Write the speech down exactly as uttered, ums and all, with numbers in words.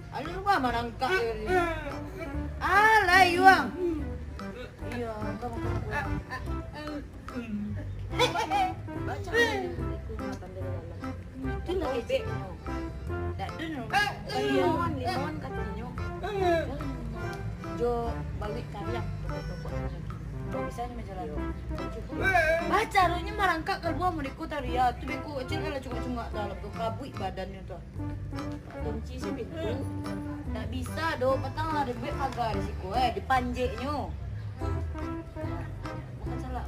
Alah, lu mah marangkak. Alah, Yuang. Iya, kau makan kuah. Baca aja ikut makan dari dalam. Itu lagi cek. Tak ada no. Limon, limon katinyo. Jo bawik kariang. Bisa ni macam mana? Baca, runya marangkak kalua mereka tadi ya. Tu beko kecil lah cungak-cungak dalam tu. Kabuik badannyo tu. Kunci si pintu. Tak bisa doh, patang lah ada duit pagar di siko, eh, dipanjeknyo. Makan salak.